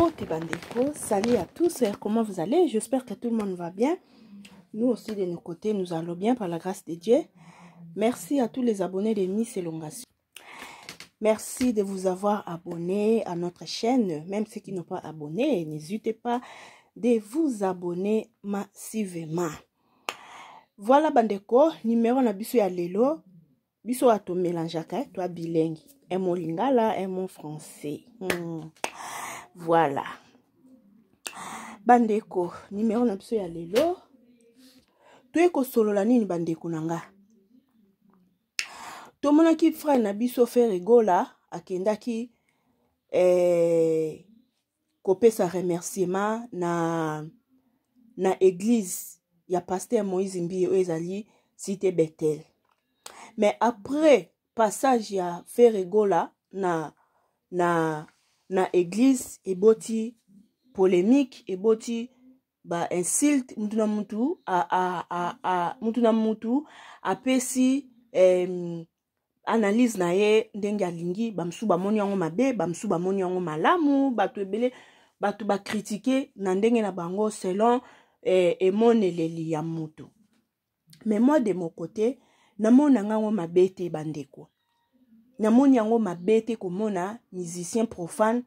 Mbote bandeko, salut à tous, comment vous allez? J'espère que tout le monde va bien. Nous aussi de nos côtés, nous allons bien par la grâce de Dieu. Merci à tous les abonnés de Miss Elongation. Merci de vous avoir abonné à notre chaîne. Même ceux qui n'ont pas abonné, n'hésitez pas de vous abonner massivement. Voilà bandeko, numéro na biso ya lelo. Biso wa to mélangeaka, toi bilingue. Un mot lingala, un mot français. Voilà. Bandeko, numéro na biso ya lelo. Toye kosolola nini bandeko na nga? Tomonaki frère na biso Ferre Gola akendaki kopesa remerciement na église ya pasteur Moïse Mbiye oyo ezali cité Bethel. Mais après passage ya Ferre Gola na église eboti polémique, eboti ba insulte, mutu na mutu a, a, a, a, mutu na mutu apesi analyse na ye ndenge alingi. Bamosusu bamoni yango mabe, bamosusu bamoni yango malamu, bato ebele bato bakritike na ndenge na bango selon emoneleli ya mutu. Mais moi de mon côté, namoni yango mabe te bandeko. Namoni yango mabe te komona musicien profane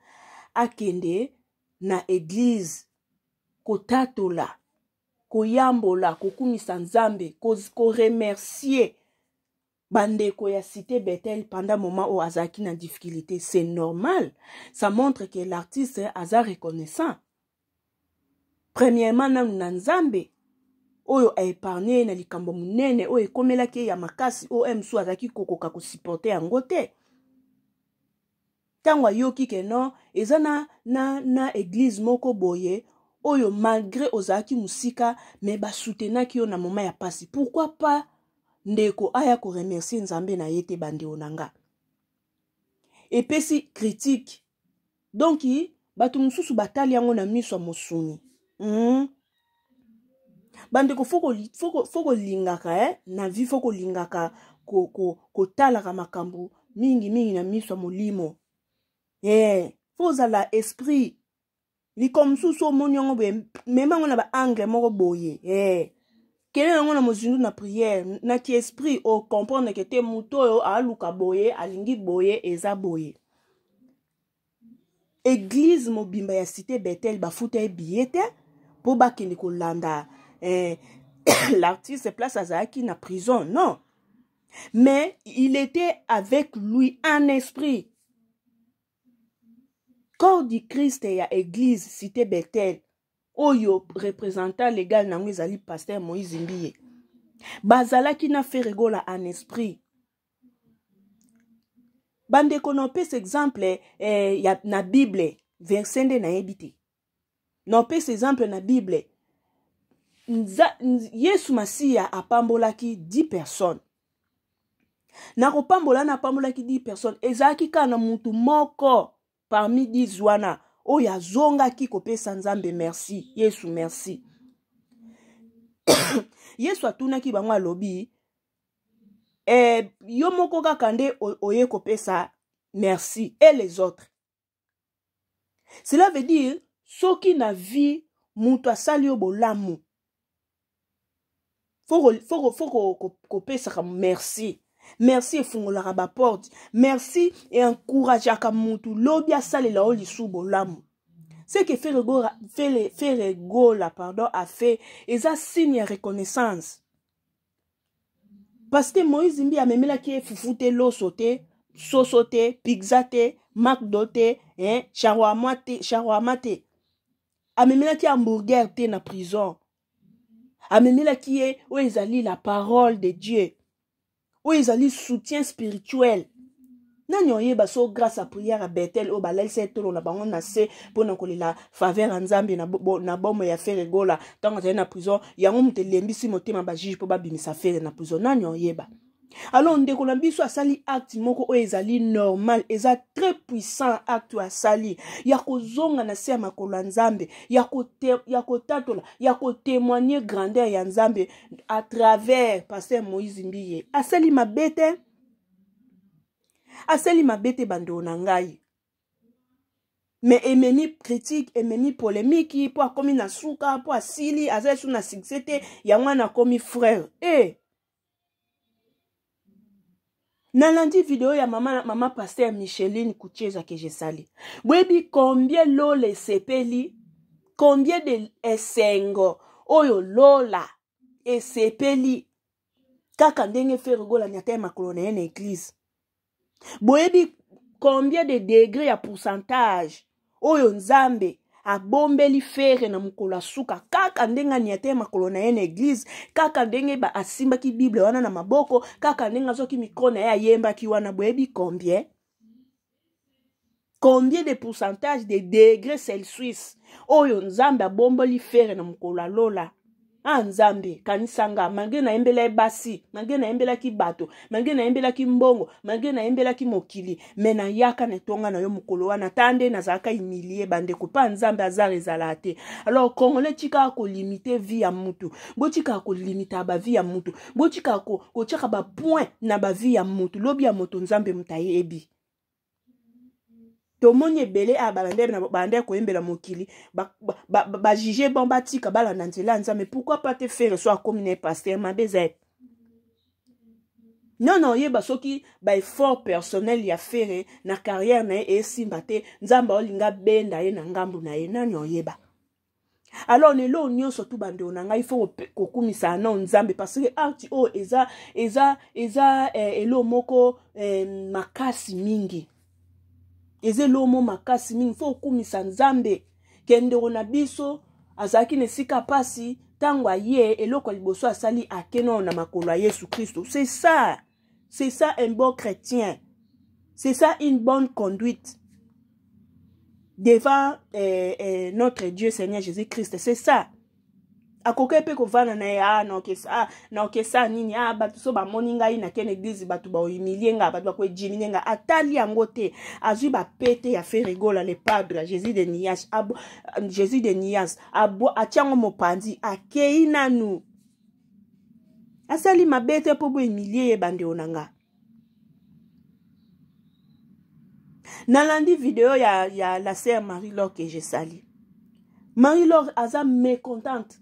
akende na église kotatola, koyambola, kokumisa Nzambe, koremercier bandeko ya cité Bethel pendant moment oyo azalaki na difficulté. C'est normal, ça montre que l'artiste aza reconnaissant premièrement nanu na Nzambe oyo aépargne ye na likambo monene oyo ekomelaki ye ya makasi, oyo mosusu azalaki kokoka kosupporter yango te. Ntango ayoki ke non, eza na église moko boye oyo malgré ozalaki mosika mais basoutenaki yo na moment ya pasi, pourquoi pas ndeko aya koremercier Nzambe na ye te? Bandeko na nga, epesi critique, donc bato mosusu batali yango na miso ya mosuni. Bandeko, faut kolingaka na vie, faut kolingaka kotalaka makambo mingi mingi na miso ya molimo. Faut ozala esprit. Likambo mosusu omoni yango boye, mema yango na baangle moko boye, kende yango na mozindu na prière na ki esprit, ocomprendre ke te, moto oyo aluka boye, alingi boye, eza boye. Église mobimba ya cité Bethel bafuta ye billet te mpo bakende kolanda l'artiste place azalaki na prison, non, mais il était avec lui en esprit. Corps du Christ ya église cité Bethel oyo représentant légal nango ezali pasteur Moïse Mbiye, bazalaki na Ferre Gola en esprit. Bandeko, na opesa exemple ya, na Bible, verset nde nayebi te. Na opesa exemple na Bible. Yesu Masiya apambolaki 10 personnes. Na kopambola na apambolaki 10 personnes, ezalaki kaka na mutu moko parmi 10 wana oyo azongaki kopesa Nzambe merci, Yesu merci. Yesu atunaki bango, alobi yo moko kaka nde oye kopesa merci, et les autres? Cela veut dire soki na vie moto asali yo bolamu, faut kopesaka merci. Merci efungolaka baporte, merci eencourageaka mutu lobi asalela yo lisusu bolamu. Ce que Ferre Gola, pardon, a fait, eza signe ya reconnaissance, parce que Moïse Mbi amemelaki ye fufu te, loso te, soso te, pizza te, McDo te, hein, shawarma te, shawarma te. Amemelaki hamburger te na prison. Amemelaki ye oyo ezali la parole de Dieu, oyo ezali soutien spirituel. Nani oyeba so grâce à prière ya Bethel oyo balalisa etolo na bango na se mpona kolela faveur ya Nzambe na bomo ya Ferre Gola ntango azali na prison, yango moto elembisi motema bajuge mpo babimisa Ferre na prison? Nani oyeba? Alors ndeko na biso asali acte moko oyo ezali normal, eza très puissant, acte oyo asali ya kozonga na se ya makolo ya Nzambe, ya kotatola, ya kotémoigner grandeur ya Nzambe à travers pasteur Moïse Mbiye. Asali mabe te, asali mabe te, bandeko na ngai. Mais ememi critique, ememi polémique, mpo akomi na suka, mpo asili, aza esu na succès te, yango wana akomi frère. E nalandi video ya mama, mama pasteur Micheline Kucheza ke jesali. Boyebi combien Lola esepeli, combien de esengo oyo Lola esepeli kaka ndenge Ferre Gola anyata ye makolo na ye na église. Boyebi combien de degré ya pourcentage oyo Nzambe abombeli Ferre na mokolo ya suka, kaka ndenge aniata ye makolo na ye na église, kaka ndenge ba asimbaki Bible wana na maboko, kaka ndenge azwaki micro na ye ayembaki wana. Boyebi combien? Combien de pourcentage de degré Celsius oyo Nzambe abomboli Ferre na mokolo ya Lola? Ah Nzambe, kanisa nga, malgré nayembela ye basi, malgré nayembelaki bato, malgré nayembelaki mbongo, malgré nayembelaki mokili, me nayaka na etonga na yo mokolo wana, ta nde nazalaka humilie bandeko, pa Nzambe hasard ezalaka te. Alors Congolais, tikaka kolimite vie ya mutu, botikaka kolimita ba vie ya mutu, botikaka kotiaka ba point na ba vie ya mutu, lobi ya moto Nzambe moto ayebi. Tomoni ebele a balanda koyembela mokili, bajuge bon, batika balanda nzela ya Nzambe. Pourquoi pas te Ferre so akomi na ye pasteur, mabe eza ye? Non, non, oyeba soki baeffort personnel ya Ferre na carrière na ye esimba te, Nzambe aolinga benda ye na ngambu na ye, nani oyeba? Alors lelo nyonso tu bandeko na ngai, fo kokumisa na Nzambe, parce que art oyo eza elo moko makasi mingi, eza elo mo makasi mingi. Fo kokumisa Nzambe ke ndeko na biso azalaki na esika pasi, ntango aye, eloko ya liboso asali, akeno na makolo ya Yesu Kristo. C'est ça, c'est ça un bon chrétien, c'est ça une bonne conduite devant notre Dieu Seigneur Jésus-Christ. C'est ça. Akoki mpe kovanda na ye, ah, naokesa nini, ah, bato so bamoni ngai nakende église, bato bahumilie nga, bato bakoedimine nga. Atali yango te, azwi bapete ya Ferre Gola le Padre, Jésus de Nias, Jésus de Nias, atia yango mopanzi, akei nanu, asali mabe te mpo bohumilie ye. Bandeko na nga, nalandi video ya la sœur Marie-Laure que je sali. Marie-Laure aza mécontente.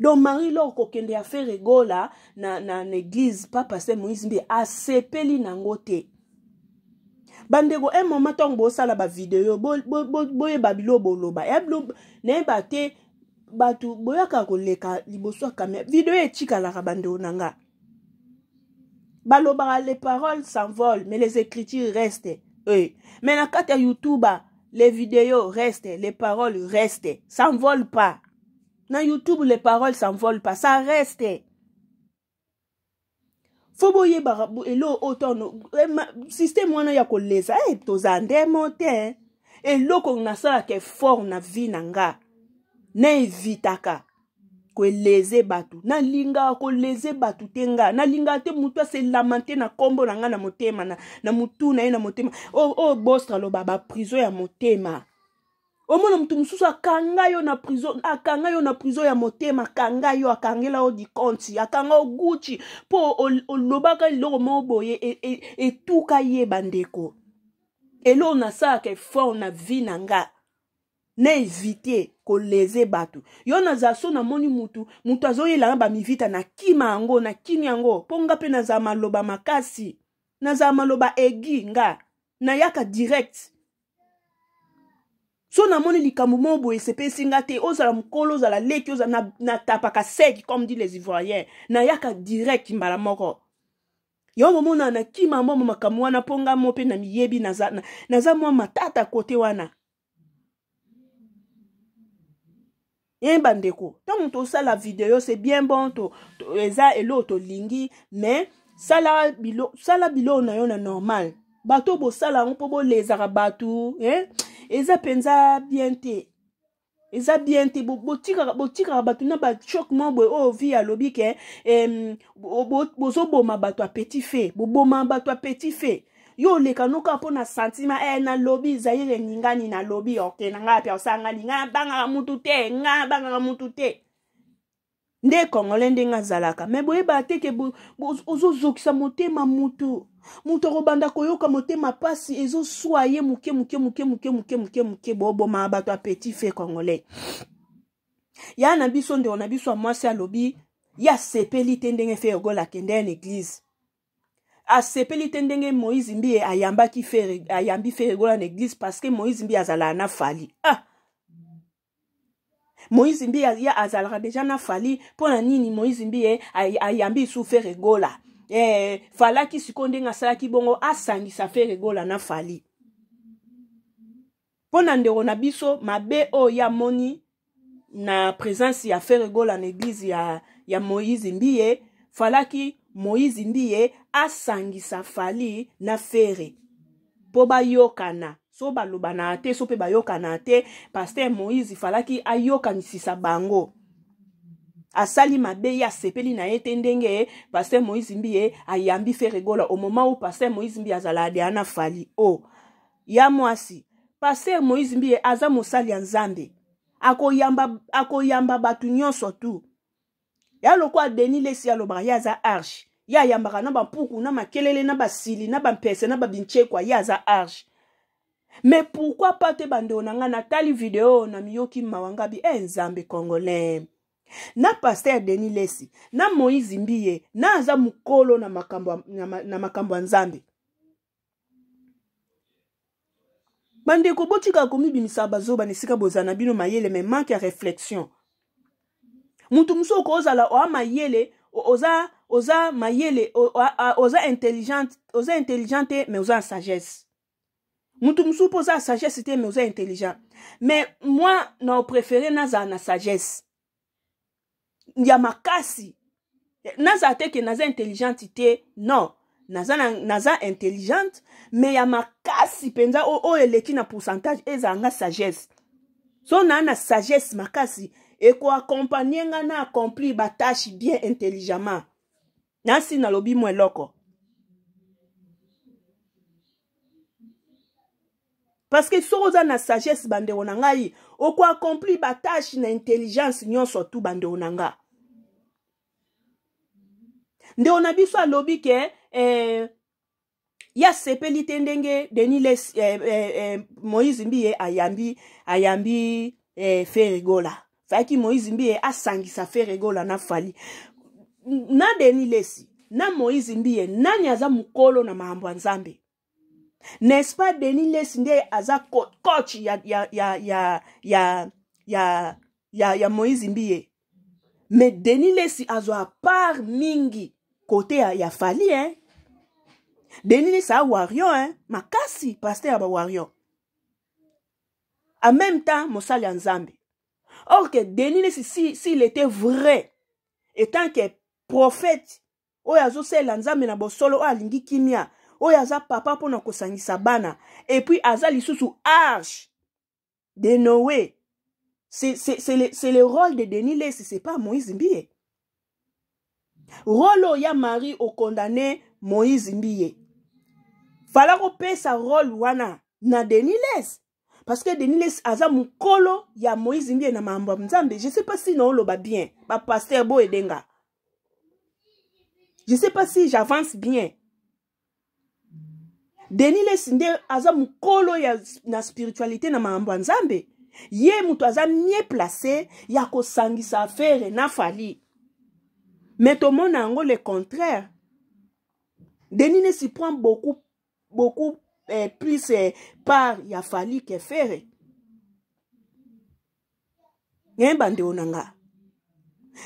Donc Marie-Laure, kokende ya Ferre Gola na église pa pasteur Moïse Mbiye, asepeli nango te. Bandeko, un moment ntango bosala bavideo, boyeba bilo boloba ya bilo, nayeba te bato boyaka koleka liboso ya kamera, video etikalaka. Bandeko na nga, balobaka les paroles s'envolent mais les écritures restent. Mais na kati ya YouTube, les vidéos restent, les paroles restent, s'envolent pas. Na YouTube, les paroles s'envolent pas, ça reste. Fo boyebaka eloko oyo tono système wana ya kolesa, toza ndemo te. Eloko nasalaka effort na vie na nga, na evitaka koleze bato. Nalingaka koleze bato te. Nga nalingaka te motu aselama te na nkombo na nga na motema, na motu na ye na motema. Oyo oh, bostra aloba, baprison ya motema. Omona motu mosusu akanga yo na prison, akanga yo na prison ya motema, akanga yo, akangela yo dikonti, akanga yo Gucci mpo olobaka eloko moko boye etuka ye. Bandeko, eloko nasalaka effort na vie na nga, na évite koleze bato. Yo nazala so namoni mutu azoyelanga bamivita, nakima yango, nakimi yango, mpo nga mpe nazala maloba makasi, nazala maloba egi, nga nayaka direct. So namoni likambo moko boye esepesi nga te, ozala mokolo, ozala leki, ozala, natapaka sec, comme dit les Ivoiriens, nayaka direct mbala moko. Yo bomona nakima mwa makambo wana, mpo nga mo mpe na miyebi, naza mwa matata kote wana. Ye bandeko, ntango tosala video, c'est bien bon, to eza eloko tolingi, mais sala biloko na yo na normal. Bato bosala yango mpo bolezaka bato, eh? Eza mpenza bien te, eza bien te. Botikaka bato na bachoc moko boye oyo vi alobi ke bozoboma bato ya petit fait, boboma bato ya petit fait. Yo oleka noka mpo na sentiment, nalobi Zaire ningani, nalobi ok na ngai mpe osangani, ngai nabangaka mutu te, ngai nabangaka mutu te. Nde congolais ndenge azalaka, me boyebaka te ke ozozokisa motema mutu. Moto akobanda koyoka motema pasi, ezoswa ye moke moke moke moke moke moke moke. Bobomaka bato ya petit fait congolais. Ya na biso, ndeko na biso ya mwasi alobi ye asepeli te ndenge Ferre Gola akende na église, asepeli te ndenge Moïse Mbiye ayambaki Ferre, ayambi Ferre Gola na église, parce que Moïse Mbiye azalaka na Fally. Ah, Moïse Mbiye ye azalaka deja na Fally, mpo na nini Moïse Mbiye ayambi su Ferre Gola? Falaki sikoyo ndenge asalaki bongo, asangisa Ferre Gola na Fally. Mpo na ndeko na biso, mabe oyo ye amoni na présence ya Ferre Gola na église ya Moïse Mbiye, falaki Moïse Mbiye asangisa Fally na Ferre mpo bayokana. So balobana te, so mpe bayokana te, pasteur Moïse falaki ayokanisisa bango. Asali mabe, ye asepeli na ye te ndenge pasteur Moïse Mbiye ayambi Ferre Gola au moment où pasteur Moïse Mbiye azala deya na Fally. O oh, ya mwasi, pasteur Moïse Mbiye aza mosali ya Nzambe, akoyamba, akoyamba bato nyonso tu. Ya lokola Denis Lesi alobaka, ye aza arche, ye ayambaka na bampuku, na makelele, na basili, na bampese, na babinchekwa, ye aza arche. Mais pourquoi pas te? Bandeko na ngai, natali video, na miyoki mawa. Ngabi e Nzambe, congolais na pasteur Denis Lesi na Moïse Mbiye na aza mokolo na makambo, na makambo ya Nzambe. Bandeko, botika komibimisa bazoba na esika bozala na bino mayele, mais manque ya réflexion. Mutu mosusu okozala oa mayele, oza mayele, oza intelligente, oza intelligent te, mais oza na sagesse. Mutu mosusu mpo oza na sagesse te, mais oza intelligent. Mais moi, na opréféré nazala na sagesse ya makasi, nazala te ke naza intelligente te. Non, naza intelligente, mais ya makasi mpenza oyo eleki na pourcentage ezala nga sagesse. So naa na sagesse makasi, ekoaccompagne nga na accomplir batâche bien intelligemment. Nasi nalobi mwa eloko, parce que soki oza na sagesse, bandeko na ngai, okoaccomplir batâche na intelligence nyonso tu. Bandeko na nga, ndeko na biso alobi ke ye asepeli te ndenge Denis Les, Moïse Mbiye ayambi Ferre Gola. Fayaki Moïse Mbiye asangisa Ferre Gola na Fally. Na Denis Lesi na Moïse Mbiye, nani aza mokolo na makambo ya Nzambe? N'est-ce pas Denis Lesi nde aza coach ya Moïse Mbiye? Mais Denis Lesi azwa part mingi côté ya Fally, hein? Denis Lesi a warrior, hein? Makasi, pasteur ya bawarrior, en même temps mosali ya Nzambe. Or que Denis Lesi, s'il était vrai étant que prophète oyo azosalela Nzambe na bosolo, oyo alingi kimia, oyo aza papa mpona kosangisa bana, et puis aza lisusu arche de Noé, c'est le, le rôle de Denis Lesi, c'est pas Moïse Mbiye. Rôle oyo ya Marie okondamne Moïse Mbiye, fala kopesa rôle wana na Denis Lesi, parce que Denis Lesi aza mokolo ya Moïse Mbiye na makambo ya Nzambe. Je sais pas si naoloba bien, bapasteur boyedenga. Je sais pas si j'avance bien. Denis Lesi nde aza mokolo ya na spiritualité, na makambo ya Nzambe. Ye moto aza mieux placé ya kosangisa affaire na Fally. Mais tomona yango le contraire. Denis Lesi prend beaucoup beaucoup plus part ya Fally ke Ferre. Ngai, bandeko na nga,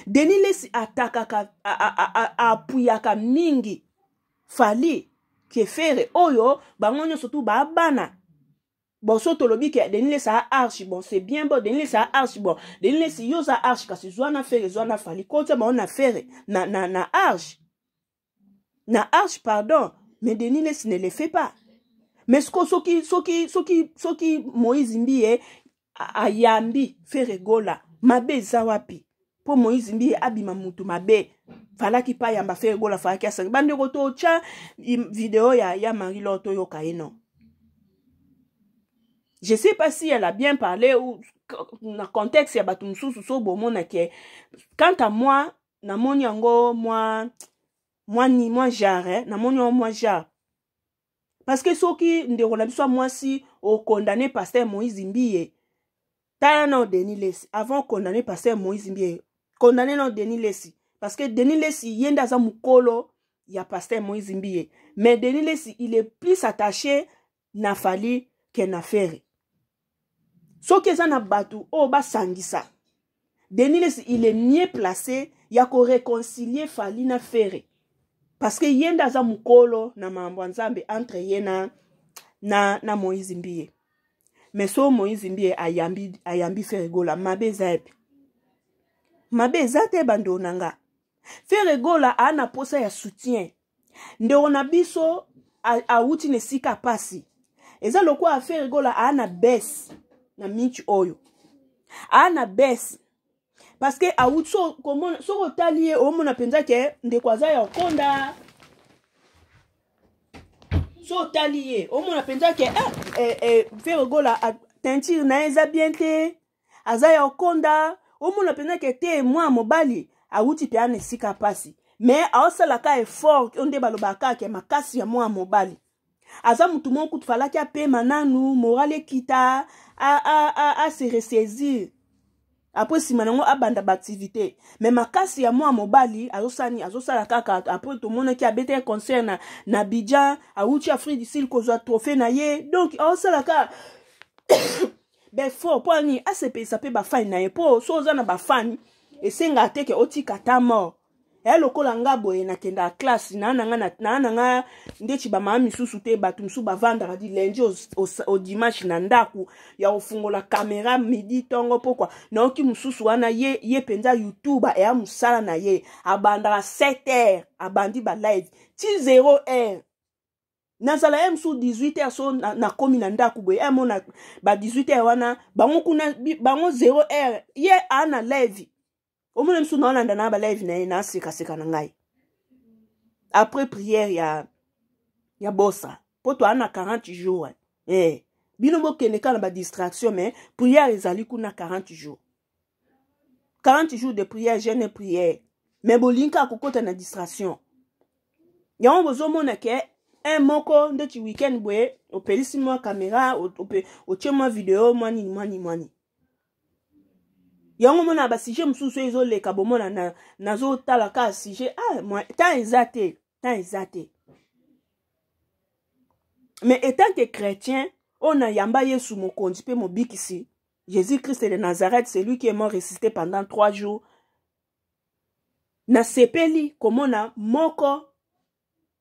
Denis Lesi atakaka, apuyaka mingi Fally ke Ferre, oyo bango nyonso tu baabana. Bon, so tolobi ke Denis Lesi a arche, bon, c'est bien. Bon, Denis Lesi a arche, bon, Denis Lesi, yo oza arche, kasi zwa na Ferre, zwa na Fally, kotia bango na Ferre na arche, na arche, pardon. Mais Denis Lesi ne le fait pas. Mais siko soki Moïse Mbiye ayambi Ferre Gola, mabe eza wapi? Mpo Moïse Mbiye abima mutu mabe, falaki mpe ayamba Ferre Gola, falaki asangi. Bandeko, totya video ya Marie Lor, toyoka ye. Non. Je sais pas si elle a bien parlé ou na contexte ya bato mosusu so bomona ke. Quant à moi, namoni yango mwa ni mwa genre, eh? Namoni yango mwa genre parce que soki ndeko na biso ya mwasi okondamner pasteur Moïse Mbiye, tala na Denis Lesi. Avant okondamner pasteur Moïse Mbiye, condamner na Denis Lesi, parce que Denis Lesi, ye nde aza mokolo ya pasteur Moïse Mbiye. Mais Denis Lesi, il est plus attaché na Fally ke na Ferre. Soki eza na bato oyo basangisa, Denis Lesi, il est mieux placé ya koréconcilier Fally na Ferre, parce que ye nde aza mokolo na makambo ya Nzambe entre ye na Moïse Mbiye. Mais so Moïse Mbiye ayambi Ferre Gola, mabe eza epe? Mabe eza te, bandeko na nga. Ferre Gola aa na posa ya soutien. Ndeko na biso awuti na esika pasi. Eza lokola Ferre Gola aa na bese na minti oyo, aa na bese parce que awuti so komona. Soki otali ye, omona mpenza ke ndeko aza ya okonda. So otali ye, omona mpenza ke eh, Ferre Gola, teinture na ye eza bien te, aza ya okonda. Omona mpenza ke te, mwana mobali awuti mpe ana esika pasi, mais aosalaka effort. Oyo nde balobaka ke makasi ya mwana mobali. Aza mutu moko kutu falaki apema nanu, moral ekita, ase ressaisir, après nsima nango abanda baactivité. Mais makasi ya mwana mobali azosala nini? Azosala kaka. Après tomonaki abetaki concert na Abidjan, awuti Afrique du Sud kozwa trophée na ye. Donc aosala kaka baeffort mpo nini? Asepelisa mpe bafani na ye, mpo so oza na bafani, esengaka te ke otika ta mort eya. Lokola nga boye, nakendaka classe naa na nga ndeti bamama misusu te. Bato misusu bavandaka di lundi au dimanche na ndako ya kofungola caméra midi, ntongo, pokwa. Nayoki mosusu wana, ye mpenza YouTube eya mosala na ye. Abandaka 7 heures, abandi balive ti 0 heure. Nazala ye mosusu 18 heures so nakomi na ndako boye, amona ba 18 heures wana, bango kuna bango 0 heure, ye aa na live. Omona mosusu naolanda na balive na ye, nasekaseka na ngai après prière ya bosa, mpo toa na 40 jours. Bino bokende kaka na badistraction, mais prière ezali kuna 40 jours, 40 jours de prière, jeûne, prière. Mais bolingi kaka kokɔta na distraction. Yango bozomona ke un moko ndeti weekend boye, opelisi mwa caméra, otie mwa video, mwa nini, mwa nini, mwa nini. Yango mona basujet mosusu oyo ezoleka, bomona nazotala kaka sujet. Ah, temps eza te, temps eza te. Mais étant que chrétien oyo nayamba Yesu mokonzi mpe mobikisi, Jésus Christ de Nazareth, c'est lui qui est mort, ressuscité pendant 3 jours, nasepeli komona moko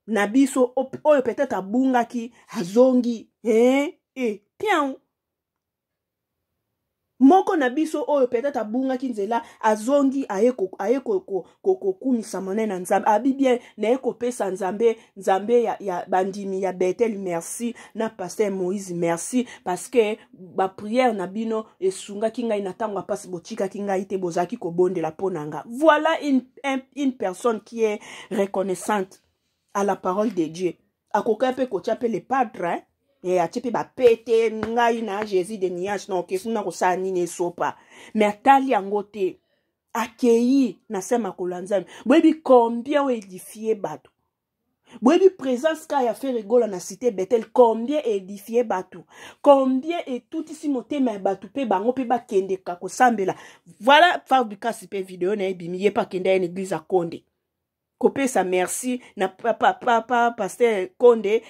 na biso oyo peut-être abungaki azongi. Eh, pian moko na biso oyo peut-être abungaki nzela azongi, aye kokumisa monene na Nzambe. Abi bien, naye kopesa Nzambe ya bandimi ya Betel merci, na pasteur Moïse merci, parce que baprière na bino esungaki ngai na ntango ya mpasi. Botikaki ngai te, bozalaki kobondela mpo na nga. Voilà une personne qui est reconnaissante à la parole de Dieu. Akoki mpe kotia mpe le padre, hein? E atie mpe bapete ngai na Jésus de nuance na oke kuna kosala nini, esopa. Mais atali yango te, akei na se makolo ya Nzambe. Boyebi combien oyo édifie bato? Boyebi présence ka ya Ferre Gola na cité Betel combien édifie bato, combien etutisi motema ya bato mpe bango mpe bakendeka kosambela? Voilà, Fabricas mpe video na ye ebimi, ye mpe akende ye na église ya Konde kopesa merci na papa pasteur Konde.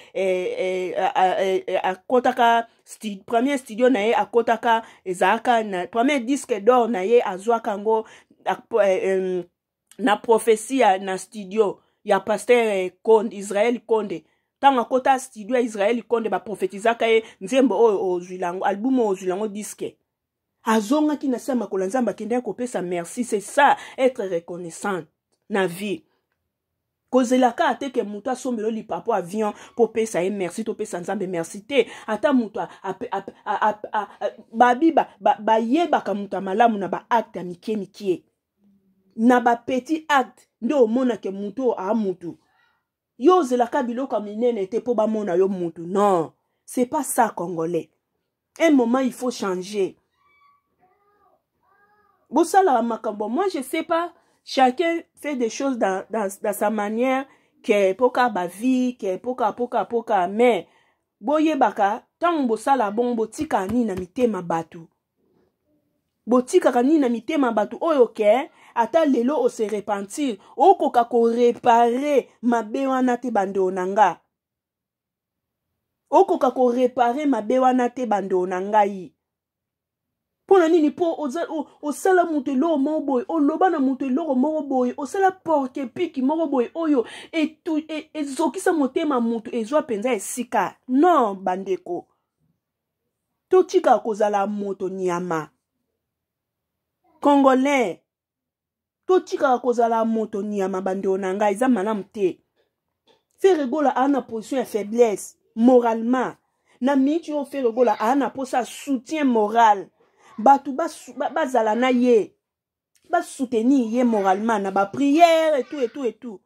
Akɔtaka premier studio na ye, akɔtaka ezalaka na premier disque d'or na ye, azwaka yango na prophétie na studio ya pasteur Konde, Israel Konde. Ntango akɔta studio ya Israel Konde, baprofetizaka ye nzembo oyo ozwila yango, album oyo ozwila yango disque. Azongaki na se ya makolo ya Nzambe, akendaki kopesa merci. C'est ça, être reconnaissant na vie. Kozela kaka te ke moto asombela lipapo, avion, mpo opesa ye merci. Topesa Nzambe merci te. Ata moto babi bayebaka moto ya malamu na baacte ya mike mike, na bapetit acte nde omonake motu oyo aa mutu. Yo ozelaka biloko ya minene te mpo bamona yo mutu. Non, c'est pas ça, Congolais. Un moment, il faut changer. Bosalaka makambo, moi je sais pas, chacun fait des choses dans sa manière, ke poka bavie, ke poka poka poka, mais boyebaka ntango bosala bongo, botikaka nini na mitema bato? Botikaka nini na mitema bato oyo ke ata lelo ose repentir, okoka koréparer mabe wana te? Bandeko na nga, okoka koréparer mabe wana te. Bandeko na ngai, mpo na nini? Mpo osala moto eloko moko boye, oloba na moto eloko moko boye, osala porc-épic moko boye oyo ezokisa motema moto, ezwa mpenza esika. Non, bandeko, totika kozala moto nyama. Congolais, totikaka kozala moto nyama. Bandeko na ngai, eza malamu te. Ferre Gola aa na position ya faiblesse moralement na miniti oyo. Ferre Gola aa na mposa soutien moral, bato bazala na ye, basoutenir ye moralement na baprière etu etu etu.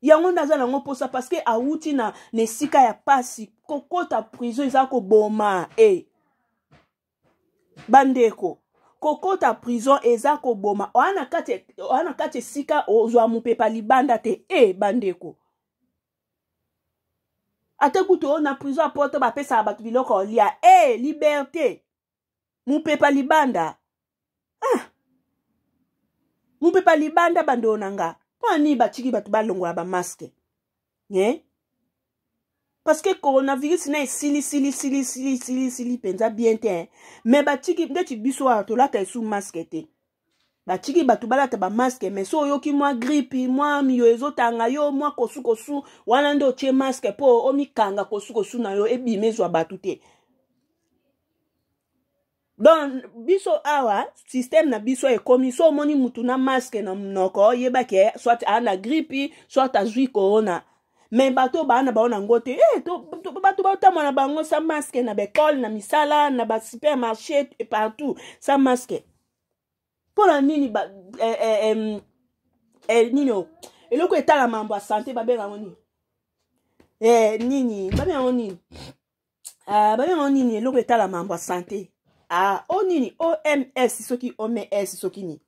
Yango nde aza nango mposa, parce que awuti na esika ya pasi. Kokota prison eza koboma e. Bandeko, kokota prison eza koboma. Oya na kati esika ozwa mopepa libanda te e. Bandeko, ate kutu oyo na prison apoto bapesaka bato biloko olia e, liberté, mopepa libanda. Ah, mopepa libanda. Bandeko na nga, mpo nini batiki bato balongola bamasques, eh? Parce que coronavirus na esili sili sili sili sili sili mpenza bien te, mais batiki ndeti biso awa tolata esu masque te. Batiki bato balata bamasques, mais so oyoki mwa grippe, mwa miyo ezotanga yo, mwa kosukosu wana, nde otie masque mpo omikanga kosukosu na yo ebima, ezwa bato te. Donc biso awa, système na biso ekomi so omoni mutu na masque na monoko, oyebaki soit aa na grippe, soit azwi corona. Mais bato baa na bango nango te. Eh, bato baotambola na bango sans masque na baekole, na misala, na basupermarché, partout sans masque. Mpo na nini? Ba, eh, eh, eh, eh, nini o eloko etala mambo ya santé, babenga yango nini? Nini babenga yango nini? Babenga yango nini? Eloko etala mambo ya santé, o nini, OMS soki OMS soki nini.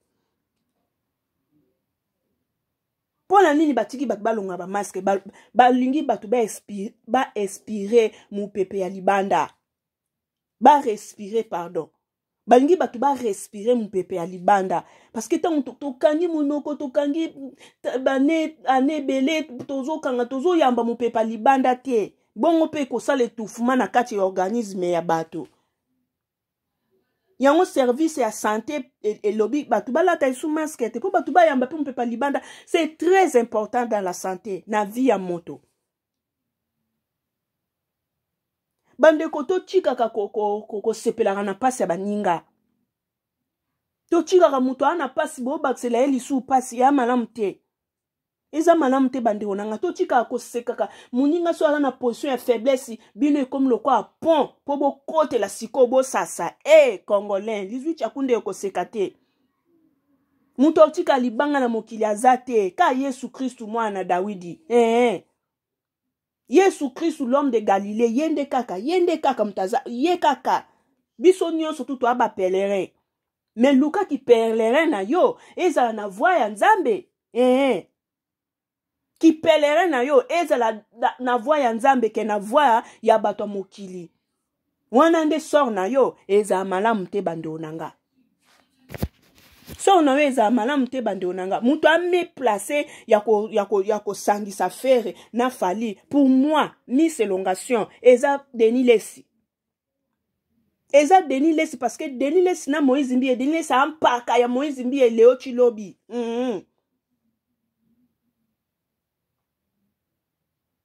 Mpo na nini batiki bato balonga bamasques? Balingi bato bainspire mopepe ya libanda, barespire, pardon, balingi bato barespire mopepe ya libanda, parce que ntango tokangi monoko, tokangi bane ane ebele, tozokanga, tozoyamba mopepe ya libanda te. Bongo mpe ekosala étouffement na kati ya organisme ya bato. Yango service ya santé elobi bato balata esu masque te, mpo bato bayamba mpe mopepe ya libanda. C'est très important dans la santé, na vie ya moto. Bandeko, totikaka kosepelaka na mpasi ya baninga. Totikaka moto aa na mpasi, boobakisela ye lisusu mpasi, ya malamu te, eza malamu te. Bandeko na nga, totikaka kosekaka moninga so aza na position ya faiblesse. Bino ekomi lokola pont mpo bokotela sikoyo, bosasa e. Congolais, lizwi tyakunde ekoseka te. Moto otika libanga na mokili aza te, ka Yesu Kristu mwana na Dawidi. Ee, Yesu Kristu, l'homme de Galilée, ye nde kaka, ye nde kaka moto aza ye kaka. Biso nyonso tu toya bapèlerin, mais lukaki pèlerin na yo ezala na voie ya Nzambe. Ee, kipèlerin na yo ezala na voie ya Nzambe ke na voie ya bato ya mokili wana, nde sort na yo ezala malamu te. Bandeko na nga, sort na yo ezala malamu te. Bandeko na nga, moto amiplace ya kosangisa Ferre na Fally, pour moi, miss élongation eza Denis Lesi, eza Denis Lesi, parce que Denis Lesi na Moïse Mbiye, Denis Lesi ampaka ya Moïse Mbiye leo Chilobi.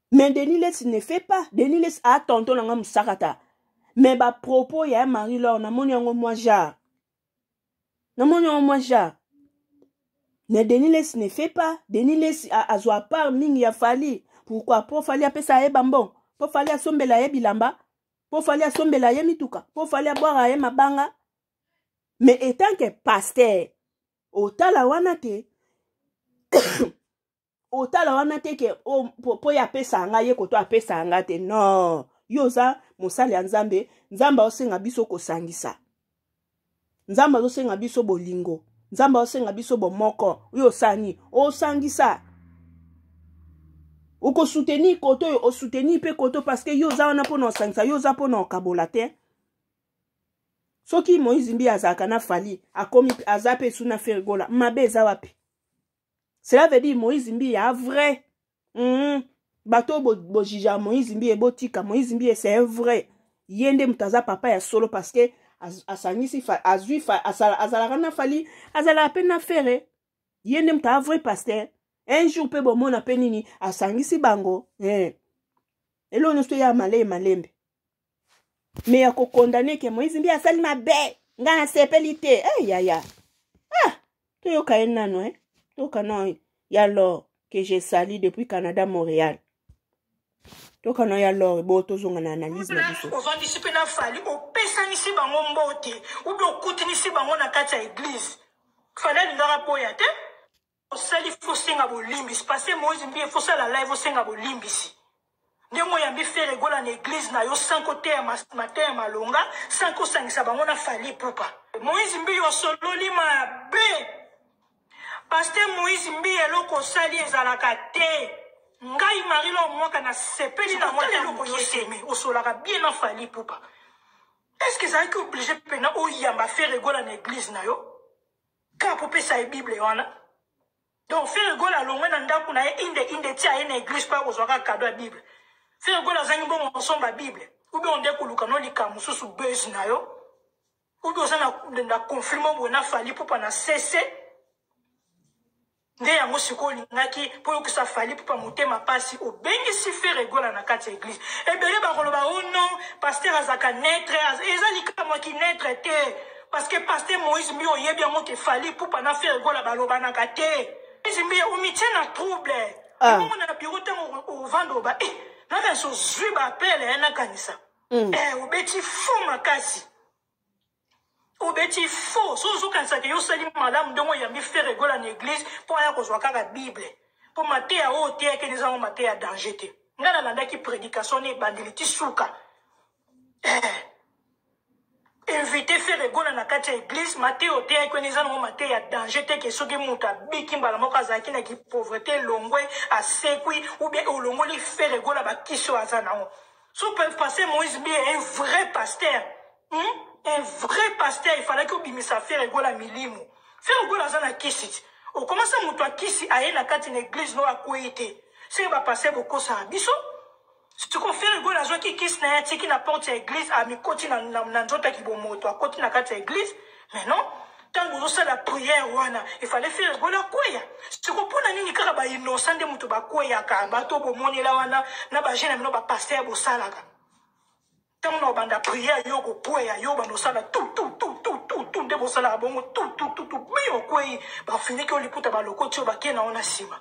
Mais Denis Lesi ne fait pas. Denis Lesi a tonton nanga mosakata, mais bapropos ya Marie Lor, namoni yango mwa genre, namoni yango mwa genre. Mais Denis Lesi ne fait pas. Denis Lesi azwa part mingi ya Fally. Pourquoi? Mpo Fally apesa ye bambongo, mpo Fally asombela ye bilamba, mpo Fally asombela ye mituka, mpo Fally abwaka ye mabanga. Mais étant que pasteur, otala wana te, otala wana te ke mpo ye apesa nga, ye koto apesa nga te. Non, yo oza mosali ya Nzambe. Nzambe aosenga biso kosangisa. Nzambe azosenga biso bolingo. Nzambe azosenga biso bomoko. Oyo osani, osangisa. Okosoutenir koto oyo, osoutenir mpe koto, parce que yo oza wana mpo na osangisa, yo oza mpo na okabola te. Soki Moïse Mbiye azalaka na Fally, akomi aza mpe su na Ferre Gola, mabe eza wapi? Cela veut dire Moïse Mbiye a vrai. Bato oyo bojija Moïse Mbiye, botika Moïse Mbiye, c'est un vrai. Ye nde moto aza papa ya solo, parce que asangisi, azwi, azalaka na Fally, azalaka mpe na Ferre. Ye nde moto aza vrai pasteur. Un jour mpe bomona mpe nini asangisi bango. Eloko nyonso ya maleye malembe. Me ya kokondane ke Moïse Mbiye asali mabe, ngai nasepeli te. Yaya, ah, toyoka ye nano, eh? Toyoka nano ya lor que je salue depuis Canada, Montréal. Toyoka nano ya lor, bo tozonga na analyse na biso. Ovandisi mpe na Fally, opesanisi bango mbote, ube okutinisi bango na kati ya église. Fally alingaka boya te. Osali fo senga bolimbisi. Pasteur Moïse Mbiye fo sala live osenga bolimbisi. Ndenge oyambi Ferre Gola na église na yo sans koteya mateya malonga, sans kosangisa bango na Fally Ipupa. Moïse Mbiye osololi mabe. Pasteur Moïse Mbiye eloko osali ezalaka te. Ngai Marie Laure Mwaka na sepeli na mwa eloko yoseme osolaka bien na Fally Ipupa. Est-ce que ezalaki obligé pena oyamba Ferre Gola na église na yo? Kaka kopesa ye Bible wana. Donc Ferre Gola alongwe na ndako na ye inde inde ti aye na église po akozwa kaka cadeau ya Bible. Ferre Gola azangi mbongo kosomba Bible. Ou bien onde koluka no likambo mosusu buzz na yo. Ou bien oza na conflit moko boye na Fally Ipupa na CC. Nde yango sikoyo olingaki po oyokisa Fally Ipupa motema pasi, obengisi Ferre Gola na kati ya église. Ebele bakoloba oh non, pasteur azalaka neutre, eza likambo ya ki neutre te. Parce que pasteur Moïse Mbiye oyebi yango ke Fally Ipupa na Ferre Gola balobanaka te. Moïse Mbiye omitie na trouble. Ebongo na bureau ntango ovanda oba eh, nakanisa ozwi ba appel eh, nakanisa. Obeti faux makasi. Obeti faux. So ozokanisa ke yo osali malamu ndenge oyambi Ferre Gola na église mpo aya kozwa kaka Bible. Mpo mateya oyo oteyaki eza yango mateya ya danger te. Ngai nalandaki prédication na ebandeli ti suka. Invité Ferre Gola na kati ya église, mateya oteyaki wana eza nango mateya ya danger te ke soki moto abiki mbala moko azalaki na kipauvreté elongwe asekwi ou bien olongoli Ferre Gola bakisi oyo aza nango. So pasteur Moïse Mbiye un vrai pasteur. Un vrai pasteur, il fallait que obimisa Ferre Gola milimo. Ferre Gola aza na kisi ti. Okomasa moto ya kisi aye na kati na église no akwei te. Seke ba pasteur bokosaka biso. Siko Ferre Gola azwaki kisi na ye atiki na porte ya église, amikoti na nzoto ya kibomoto, akoti na kati ya église. Mais non, ntango bozosala prière wana, il fallait Ferre Gola akweya. Siko mpona nini kaka ba innocent nde moto bakweyaka, bato bomonela wana na ba jeune na bino ba pasteur bosalaka. Ntango na obanda prière yo kokweya, yo banda osala tout tout tout tout tout tout nde bosalaka bongo tout tout tout tout bi okweyi, bafiniki yo liputa balokoti yo bakie na yo na nsima.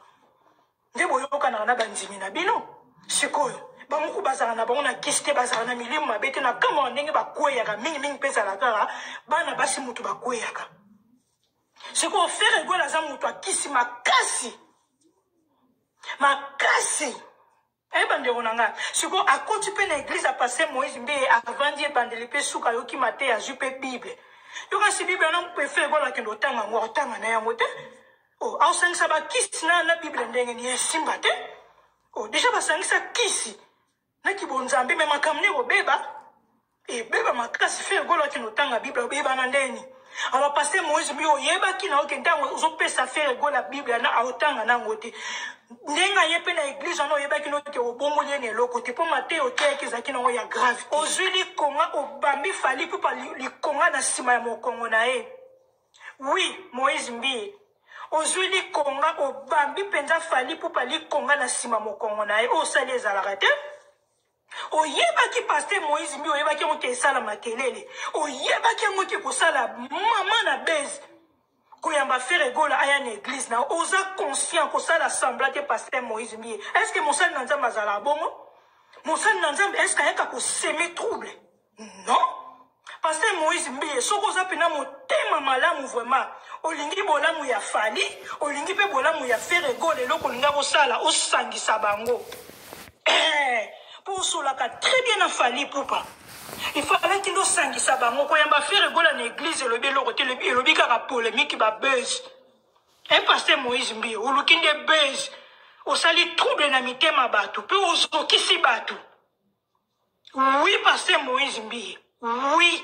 Nde boyokanaka na bandimi na bino. Sikoyo bamuku bazala na bango na kisi te, bazala na milimo mabe te, na kamwa ndenge bakweyaka mingimingi mpe ezala kaka bana basi mutu bakweyaka. Sikoyo Ferre Gola aza mutu akisi makasi makasi. Bandeko na ngai, sikoyo akoti mpe na église ya pasteur Moïse Mbiye, avandi ebandeli mpe suka, ayoki mateya, azwi mpe Bible. Yoka si Bible wana mpe Ferre Gola akende otanga yango, akotanga na yango te. Oh, aosangisa bakisi na Bible ndenge nini esimba te. Oh, déjà basangisa kisi na kibonzambe, me makambo nde ekobeba, ebeba makasi. Ferre Gola akende otanga Bible, obebana ndeni. Alors pasteur Moïse Mbiye oyebaki na oke ntango ozopesa Ferre Gola Bible na aotanga nango te. Ndenge aye mpe na église wana oyebaki no ke obongoli ye na eloko te, mpo mateya oteyaki ezalaki nango ya grave. Ozwi likonga obambi Fally Ipupa likonga na nsima ya mokongo na ye. Oui, Moïse Mbiye. Ozwi likonga obambi mpenza Fally Ipupa likonga na nsima mokongo na ye. Oyo osali ezalaka te. Oyebaki pasteur Moïse Mbiye, oyebaki yango ke esala makelele, oyebaki yango ke kosala mama na base koyamba Ferre Gola aya na église na oza conscient kosala semblant te. Pasteur Moïse Mbiye, est-ce que mosali na Nzambe azalaka bongo? Mosali na Nzambe est-ce que ayaka kosemer trouble? Non. Pasteur Moïse Mbiye, soki oza pena motema malamu vraiment, olingi bolamu ya Fally, olingi pe bolamu ya Ferre Gola, eloko olinga kosala, osangisa bango. Po osolaka très bien na Fally Ipupa. Il fallait nde osangisa bango. Koyamba Ferre Gola na église elobi eloko te, elobi kaka polémique, babuzz. Un pasteur Moïse Mbiye, oluki nde buzz, osali trouble na mitema bato mpe ozokisi bato. Oui, pasteur Moïse Mbiye, oui,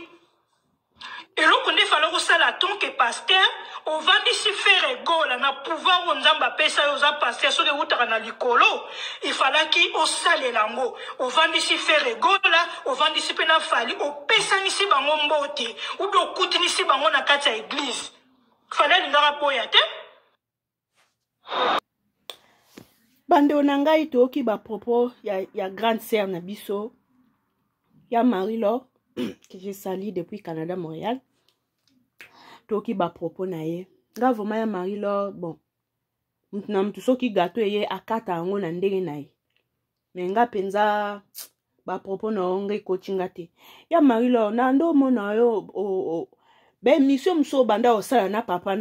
eloko nde fala kosala tant que pasteur, ovandisi Ferre Gola na pouvoir oyo Nzambe apesa yo. Oza pasteur, soki ewutaka na likolo, ifalaki osalela yango. Ovandisi Ferre Gola, ovandisi mpe na Fally, opesanisi bango mbote ube okutinisi bango na kati ya église. Fally alingaka boya te. Bandeko na ngai, toyoki bapropos ya grande sœur na biso ya Marie-Laure, que je salue depuis Canada, Montréal. Toyoki bapropos na ye. Nga vraiment, ya Marie-Laure, bon, mutu na mutu, soki gâteau eye, akata yango na ndenge na ye. Me nga mpenza, bapropos na yo nga ekoti nga te. Ya Marie-Laure, na nde omona yo baémission mosusu obanda kosala na papa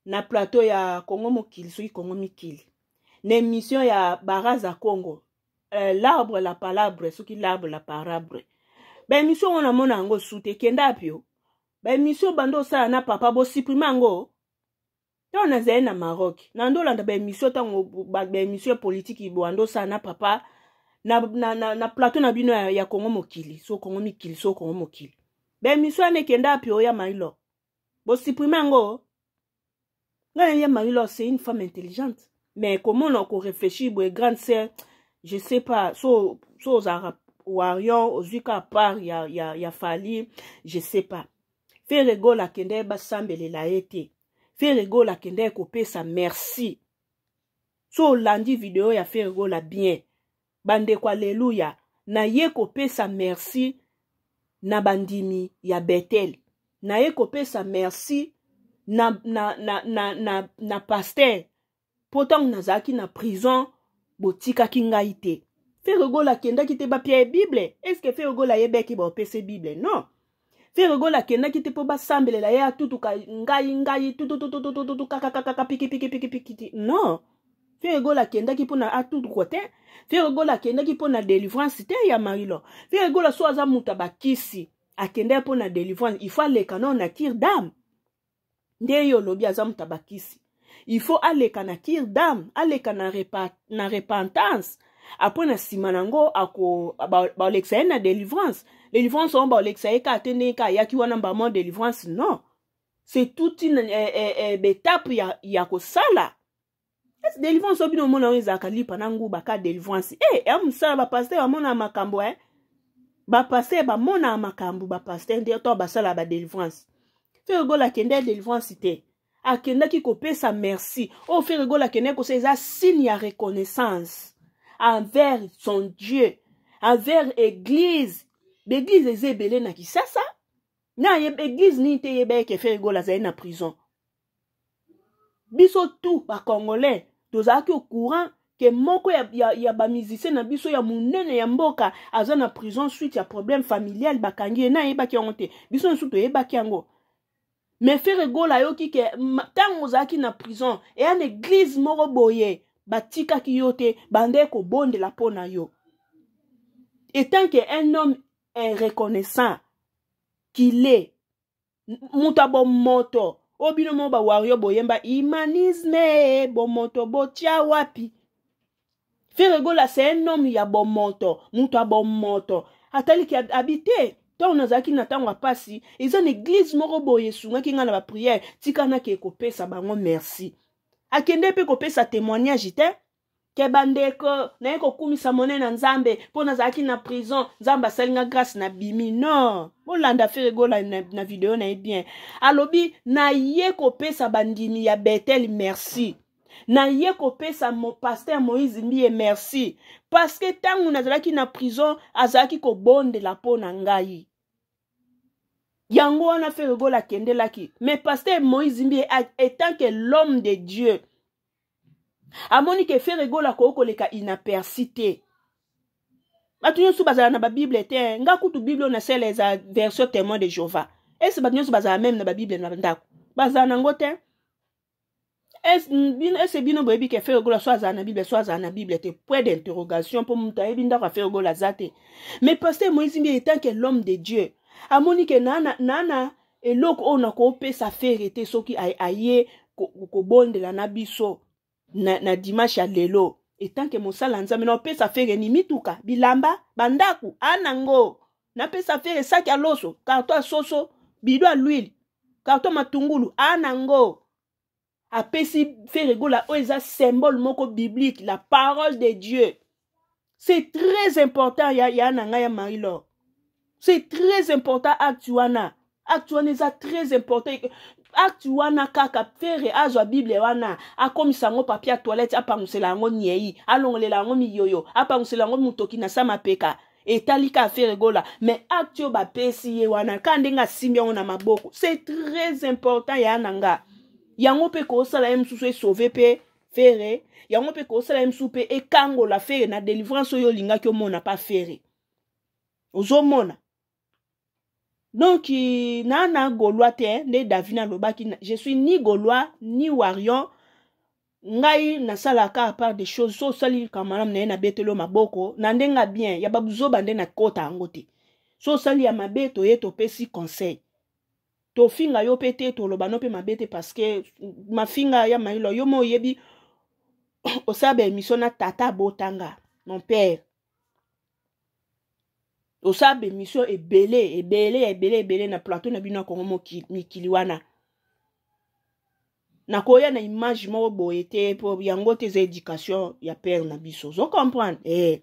na plateau ya Congo Mokili, soki Congo Mikili, na émission ya Baraza Congo, l'arbre la palabre, soki l'arbre la parabre. Baémission ngo namona yango su te. Kenda apio baémission banda osala na papa, bosupprime yango. Ntango nazali na Maroc, na ndo olanda baémission, ntango baémission ya politiki bwanda osala na papa na plateau na bino ya Congo Mokili, so Congo Mikili, so Congo Mokili, baémission wana ekenda apio? Ya Marie-Laure, bosupprime yango. Ngai, ya Marie-Laure, c'est une femme intelligente, mais komona koréfléchir boye, grande sœur, je sais pas, so ozalaka warrior, ozwi ka part ya Fally, je sais pas. Ferre Gola akende basambelela ye te. Ferre Gola akende kopesa merci. So olandi video ya Ferre Gola bien, bandeko, aleluya, naye kopesa merci na bandimi ya Betel, naye kopesa merci na pasteur, mpo ntango nazalaki na prison, botikaki ngai te. Ferre Gola akendaki te bapia ye Bible. Est-ce Ferre Gola ayebaki baopesa Bible? Non. Ferre Gola akendaki te mpo basambelela ye, atutuka ngai ngai tutututututu kakakakaka pikipikipikipiki. Non, Ferre Gola akendaki mpona atutuka te. Ferre Gola akendaki mpona délivrance te. Ya Marie-Laure, Ferre Gola so aza moto ya bakisi, akendaki mpona délivrance, il faut aleka nao na cure d'âme. Nde ye olobi aza moto ya bakisi, il faut aleka na cure d'âme, aleka na repentance. Après, na nsima nango, baolekisa ye na délivrance. Délivrance oyo baolekisa ye kaka te ndenge kaka ayaki wana mbamo délivrance. Non, c'est toute une étape ya kosala délivrance. Oyo bino omona oyo ezalaka lipa na nguba ka délivrance e ya mosala. Bapasteur bamona makambo, e bapasteur bamona makambo. Bapasteur nde to basala badélivrance. Ferre Gola akende délivrance te, akendaki kopesa merci. Oyo Ferre Gola akendaki kosala eza signe ya reconnaissance envers son Dieu, envers église. Baeglise eza ebele na Kisasa. Na église nini te eyeba eke Ferre Gola azali na prison? Biso tout bacongolais tozalaki au courant ke moko ya bamusicien na biso ya monene ya mboka aza na prison suite ya problème familial, bakangi ye. Na ayebaki yango te? Biso nyonso toyebaki yango. Mais Ferre Gola ayoki ke ntango ozalaki na prison, eya na église moko boye batikaki yo te, bande kobondela mpo na yo. Etant que un homme reconnaissant qu'il est, moto ya bomoto oyo bino mo bawario boyemba humanisme, bomoto botia wapi? Ferre Gola, c'est un homme ya bomoto, moto ya bomoto. Ataliki abi te, ntango nazalaki na ntango ya pasi, eza na église moko boye esungaki ngai na baprière, tika nake kopesa bango merci. Akende mpe kopesa témoignage te ke bandeko, naye kokumisa monene na Nzambe mpo nazalaki na prison, Nzambe asali nga grâce, na bimi. Non, bolanda Ferre Gola na video na ye bien. Alobi naye kopesa bandimi ya Betel merci, naye kopesa pasteur Moïse Mbiye merci, parce que ntango nazalaki na prison, azalaki kobondela mpo na ngai. Yango wana Ferre Gola akendelaki. Mais pasteur Moïse Mbiye, étant que l'homme de Dieu, amoni ke Ferre Gola akoki koleka inaperçu te. Bato nyonso bazala na babible te. Nga kutu, Bible oyo nasala eza version Témoin de Jéhovah. Ese bato nyonso bazala même na babible na ndako? Bazala nango te. Ese bino boyebi ke Ferre Gola so azala na Bible, so azala na Bible te? Point d'interrogation, mpo moto ayebi ndako ya Ferre Gola aza te. Mais pasteur Moïse Mbiye, etant que l'homme de Dieu, amoni ke na na eloko oyo nakopesa Ferre te soki aye kobondela na biso na dimanche ya lelo. Etant que mosala Nzambe, naopesa Ferre ni mituka, bilamba, bandako anango? Napesa Ferre saki ya loso, carton ya soso, bidon ya l'huile, carton matungulu anango? Apesi Ferre Gola oyo eza symbole moko biblique, la parole de Dieu. C'est très important ya na ngai ya Marie Laure, c'est très important. Acte wana, acte wana eza très important. Acte wana kaka Ferre azwa Bible wana, akomisa yango papier ya toilette, apangusela yango niei, alongolela yango miyoyo, apangusela yango motoki na sa mapeka, etali ka Ferre Gola. Mais acte oyo bapesi ye wana, ka ndenge asimbi yango na maboko, c'est très important ya na nga. Yango mpe kosala ye mosusu esauve mpe Ferre, yango mpe kosala ye mosusu mpe ekangola Ferre na délivrance oyo olingaki omona pa Ferre, ozomona. Donc na gaulois te nde Davina alobaki, je suis ni gaulois ni warrior. Ngai nasalaka à part des choses, so osali likambo malamu na ye, nabeteli yo maboko na ndenge ya bien. Ya babuzoba nde nakota yango te. So osali ya mabe, toye topesi conseil, tofinga yo mpe te, toloba no mpe mabe te, parce que mafinga ya mailo yo mo oyebi. Osala baémission na tata abotanga, mon père, osala baémission ebele ebele ebele ebele na plateau na bino ya Kongo mikili wana. Nakoya na image moko boye te, mpo yango te eza éducation ya père na biso, ozo comprendre.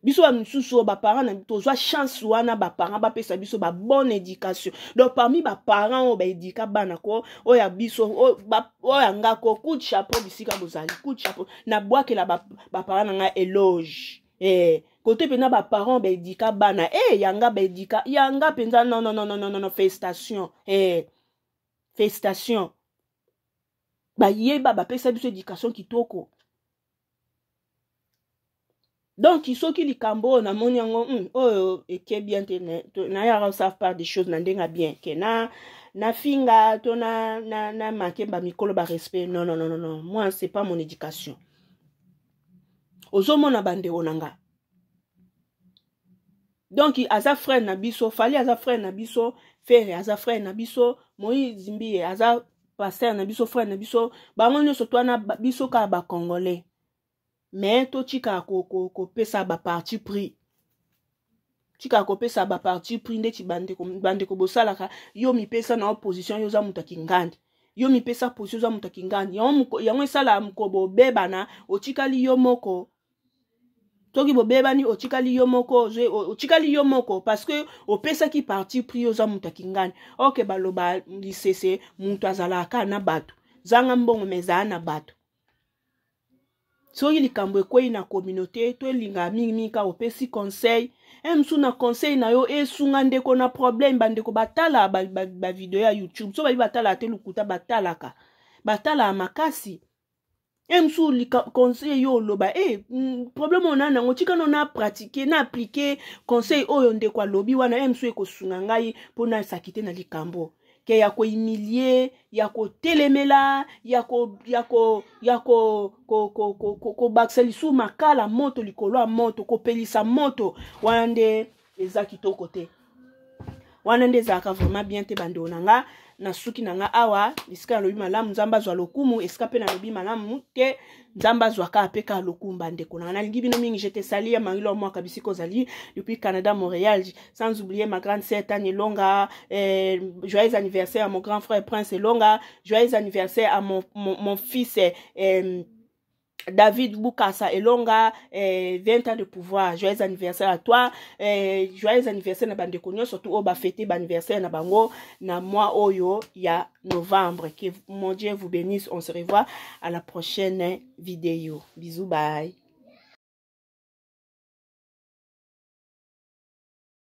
Biso bamisusu oyo baparent na tozwa chance wana, baparent bapesa biso babonne éducation. Donc parmi baparent oyo baéduquer bana ko oyo ya biso, oyo ya nga ko, coup de chapeau bisika bozali, coup de chapeau. Nabwakela baparent na ngai éloge. Kote mpenza baparent baéduquer bana, yanga baéduquer yanga mpenza, non, non, non, non, non, non, félicitation, félicitation. Bayeba bapesa biso éducation kitoko. Donc soki likambo oyo namoni yango, oyo eke bien te, nayaka osala part des choses na ndenge ya bien ke na nafinga to na manke bamikolo barespect. Non, non, non, non, non, moi c'est pas mon éducation. Ozomona, bandeko na nga, donc aza frère na biso Fally, aza frère na biso Ferre, aza frère na biso Moïse Mbiye, aza pasteur na biso, frère na biso. Bango nyonso to wana biso kaka bacongolais. Mais totikaka kopesa baparti pris, tikaka kopesa baparti pris ndeti bandeko, bandeko bosalaka. Yo mipesa na opposition, yo oza moto akingandi, yo mipesa position, oza moto akingandi. Yango esalaka moko bobebana, otikali yo moko. Soki bobebani, otikali yo moko, otikali yo moko parce que opesaki parti pris, oza moto akingani. Ok, baloba lisese, moto azalaka na bato, zanga mbongo me ezala na bato. Soki likambo ekwei na communauté, toelingaka mingimingi kaka opesi conseil e mosusu na conseil na yo esunga ndeko na problème. Bandeko batalaka bavideo ya YouTube, so babi batalaka te, lokuta. Batalaka, batalaka makasi. E mosusu conseil yo oloba, problème oyo na nango, tika no na pratique, na applique conseil oyo ndeko alobi wana, e mosusu ekosunga ngai mpo nasaki te na likambo ke ya kohumilie, ya kotelemela, ya kobakisa lisusu makala moto likolo ya moto, kopelisa moto wana nde eza kitoko te, wana nde ezalaka vraiment bien te. Bandeko na nga, na suki na nga awa, esika nalobi malamu, Nzambe azwa lokumu. Esika mpe nalobi malamu te, Nzambe azwaka mpe kaka lokumu. Bandeko na nga, nalingi bino mingi. Je te salue ya Marie Mwaka, bisika ozali depuis Canada, Montréal, sans oublier ma grande sœur Tani Elonga. Joyeux anniversaire à mon grand frère Prince Elonga, joyeux anniversaire à mon fils David Boukassa Elonga, 20 ans de pouvoir. Joyeux anniversaire à toi. Joyeux anniversaire na bandeko nyonso, surtout oyo bafêter anniversaire na bango na mois oyo ya novembre. Que mon Dieu vous bénisse. On se revoit à la prochaine vidéo. Bisous, bye.